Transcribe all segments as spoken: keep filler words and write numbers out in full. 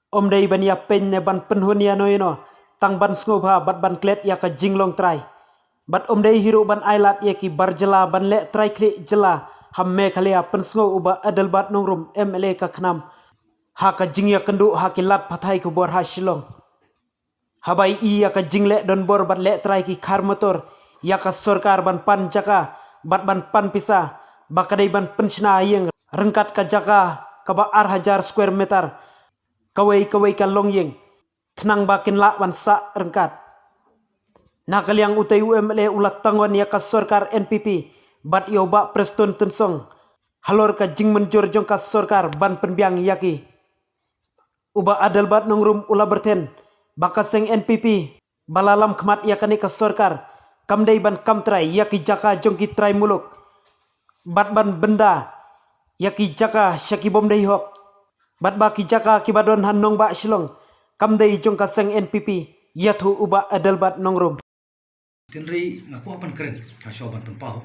Ym dei ban ïa pynne ban pynhun ïa no ïa no, tang ban sngewbha bad ban klet ïa ka jinglong trai. Bad ym dei hi ruh ban ailad ïa ki bar jylla ban leh trai khlieh jylla ha Meghalaya, pynsngew u Bah Adelbert Nongrum, M L A ka KHNAM, ha ka jingïakynduh ha ki lad pathai khubor ha Shillong. Haba i ïa ka jingleh donbor bad leh trai ki khar motor ïa ka sorkar ban pan jaka bad ban pan pisa, ba ka dei ban pynshna ha ïing ryngkat ka jaka kaba ar hajar square meter, kawei kawei ka longïing, khnang ba kin lah ban sah ryngkat. Na ka liang utei u M L A u la tang wan ïa ka sorkar N P P bad ïa u Bah Prestone Tynsong halor ka jingmynjur jong ka sorkar ban pynbiang ïa ki. U Bah Adelbert Nongrum u la byrthen ba ka seng N P P ba la lam khmat ïa kane ka sorkar kam dei ban kam trai ïa ki jaka jong ki trai muluk, bad ban bynda ïa ki jaka sha ki bym dei hok, bad ba ki jaka kiba don ha nongbah Shillong kam dei jong ka seng N P P, ïathuh u Bah Adelbert Nongrum. Tynrai nga kwah ban kren ha shuwa ban pynpaw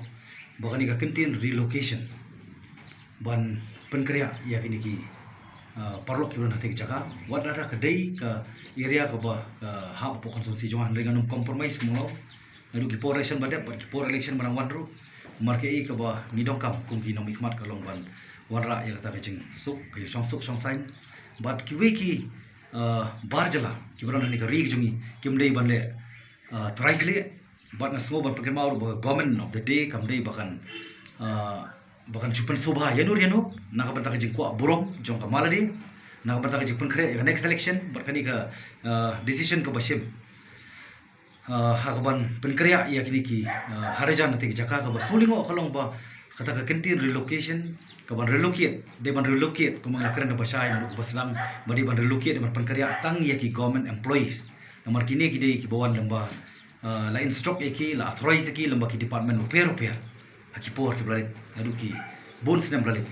ba kane ka kyntien relocation ban pynkhreh ïa kine ki, ah, paralok kiba don ha kata ka jaka, wat lada ka dei ka area kaba, ah, hap hapoh constituency jong nga, hynrei ngan ym compromise kumno. Naduh ki por election ba dep bad ki por election ba nang wan ruh, namar kaei kaba ngi donkam kum ki nongmihkhmat ka long ban wanrah ïa kata ka jingsuk, ka jingshong suk shong saiñ. Bad kiwei ki, ah, bar jylla kiba don ha kane ka ri ka jong ngi kim dei ban leh, ah, trai khlieh. Bad nga sngew ban pynkynmaw ruh ba ka government of the day kam dei ba kan, ah, ba kan shu pynsngewbha ïano ïano na ka bynta ka jingkwah burom jong ka ma lade, na ka bynta ka jingpynkhreh ïa ka next election, bad kane ka, ah, decision kaba shim, ah, ha kaban pynkhreh ïa kine ki, ah, harijan na kata ka jaka, kaba sngewlyngngoh ka long ba kata ka kyntien relocation, kaban relocate, dei ban relocate, kumba nga la kren da ba shai naduh kaba sdang, ba dei ban relocate, dei ban pynkhreh tang ïa ki government employees. Namar kine ki dei kiba wan lyngba, ah, la instruct ïa ki, la authorize ïa ki lyngba ki department bapher bapher ha ki por kiba la leit, naduh ki bun snem ba la leit.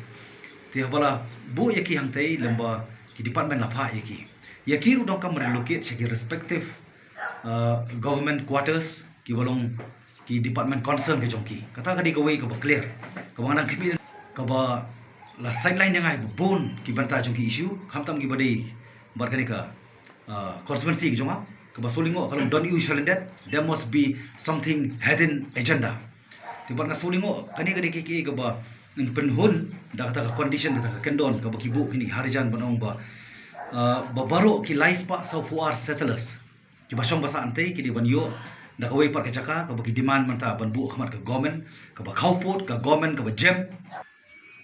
Te haba la buh ïa ki hangtei lyngba ki department la phah ïa ki, ïa ki ruh donkam relocate sha ki respective, ah, government quarters kiba long ki department concern ka jong ki. Kata ka dei kawei kaba clear, kaba nga dang khmih, kaba la sideline ïa nga ha bun ki bynta jong ki issue, khamtam kiba dei bad kane ka, ah, constituency ka jong nga, kaba sngewlyngngoh ka long don iu shalyndet, there must be something hidden agenda. Te bad nga sngewlyngngoh kane ka dei ka, ka, kaba pynhun da kata ka condition, da kata ka kyndon kaba ki buh kine ki harijan ban ong ba, ah, ba baroh ki lai spah saw phew ar settlers kiba shong ba sah hangtei ki dei ban ïoh da kawei pat ka jaka kaba ki demand mynta ban buh khmat ka government, kaba khaw pud, ka government kaba jem.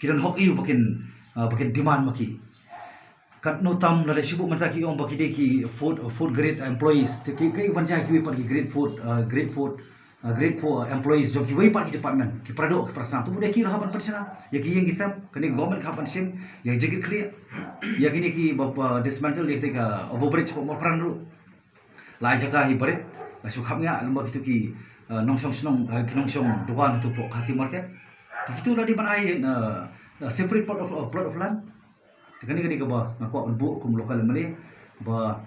Ki don hok ïa u ba kin, ah, ba kin demand ma ki. Katno tam lada shu buh mynta ki ong ba ki dei ki fourth, fourth grade employees. Te ki, ki ban jia kiwei pat ki grade four, ah, grade four, ah, grade four employees jong kiwei pat ki department, ki para doh, ki para snam. Te mut ïa ki ruh hap ban pynshna ïa ki ïing ki sem, kane government ka hap ban shim ïa ki jingkit khlieh. Ïa kine kiba, ba dismantle ïa kata ka overbridge hapoh Mawpran ruh, la ai jaka hi barit, la shu khapngiah lyngba kitu ki, eh, nongshong shnong, eh, ki nongshong dukan tu hapoh Khasi Market. Te kitu la dei ban ai, eh, eh, separate plot of, eh, plot of land. Te kane ka dei kaba nga kwah ban buh kum local M L A ba,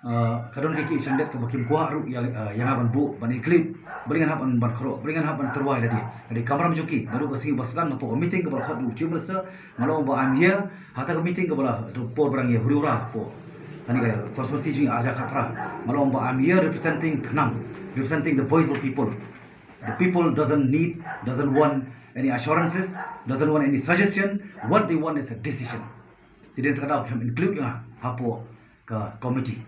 eh, ka don ki, ki shandet kaba kim kwah ruh ïa, eh, ïa nga ban buh, ban include. Balei ngan hap ban, ban khreh, balei ngan hap ban tyrwa ïa lade. Ka dei kamram jong ki, naduh ka sngi ba sdang hapoh ka meeting kaba la khot da u Chief Minister, nga la ong ba I'm here ha kata ka meeting kaba la, por ba dang ïa huri hura hapoh kane ka constituency jong ngi ar hajar khatphra. Nga la ong ba I'm here representing KHNAM, representing the voice of people. The people doesn't need, doesn't want any assurances, doesn't want any suggestion. What they want is a decision. Te dei na kata ka daw ki hap include ïa nga hapoh ka committee.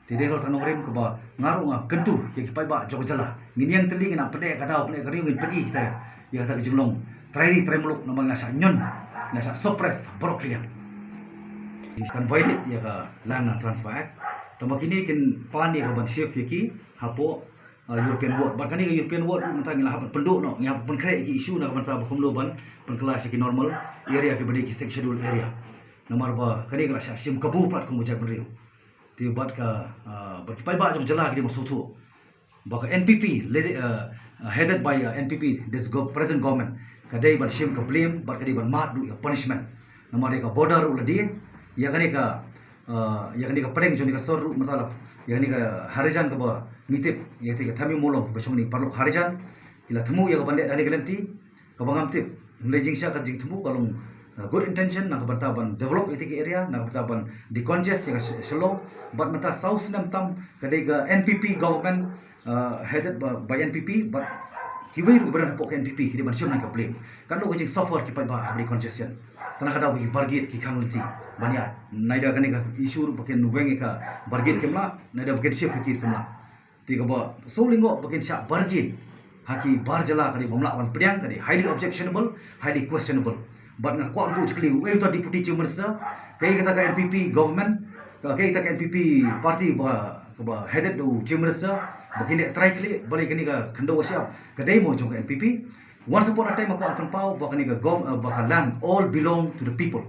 Te dei halor kata ka nongrim kaba nga ruh nga kyntu ïa ki paidbah jong ka jylla. Ngin ïeng tylli, ngin ym pyneh ka daw pyneh ka riewng, ngin pyni kita ïa kata ka jinglong trai ri trai muluk, namar ngi la shah ñion, ngi la shah suppress baroh ki liang. Kan violate ïa ka Land Transfer Act. Tangba kine kin pan ïa ka ban shift ïa ki hapoh, uh, European Ward. Bad kane ka European Ward mynta ngi la hap ban pynduh noh, ngi hap ban pynkhreh ïa ki issue na ka bynta ba kumno ban pynkylla sha ki normal area kiba dei ki Sixth Schedule area. Namar ba kane ka la shah shim kabu pat kum ka jaitbynriew. Te bad ka, ah, bad ki paidbah jong ka jylla ki dei ban sngewthuh ba ka N P P, led, ah, ah, headed by, ah, N P P, this gov-, present government, ka dei ban shim ka blame bad ka dei ban mad ruh ïa ka punishment. Namar ïa ka border ruh la die, ïa kane ka, ah, ïa kane ka pdeng jong kane ka sor ruh mynta la, ïa kane ka Harijan kaba ngi tip, ïa kata ka Thamiu Mawlong ba shong ne paralok Harijan, ki la thmu ïa ka ban leh da kane ka lynti, kaba ngam tip. Hynrei jingshah ka jingthmu ka long, uh, good intention na ka bynta ban develop ïa kine ki area, na ka bynta ban decongest ïa ka Sh- Shillong. Bad mynta saw snem tam ka dei ka N P P government, uh, headed by, by N P P, but kiwei ruh ba don hapoh ka N P P ki dei ban shim na ka blame. Katno ka jingsuffer ki paidbah ha ka congestion. Tang na ka daw ba ki bar gate ki khang lynti ban ïaid. Neither kane ka issue ruh ba kin weng ïa ka bar gate kim lah, neither ba kin shift ïa ki kim lah. Te kaba shu lyngngoh ba kin shah bar gate ha ki bar jylla ka dei bym lah ban pdiang, ka dei highly objectionable, highly questionable. Bad nga kwah ban buh jingkylli ïa uta Deputy Chief Minister, kaei kata ka N P P government, kaei kata ka N P P party ba, kaba headed da u Chief Minister, ba kin leh trai khlieh balei kane ka khyndew ka shyiap ka dei mo jong ka N P P. Once upon a time nga kwah ban pynpaw ba kane ka gov, uh, ba ka land all belong to the people.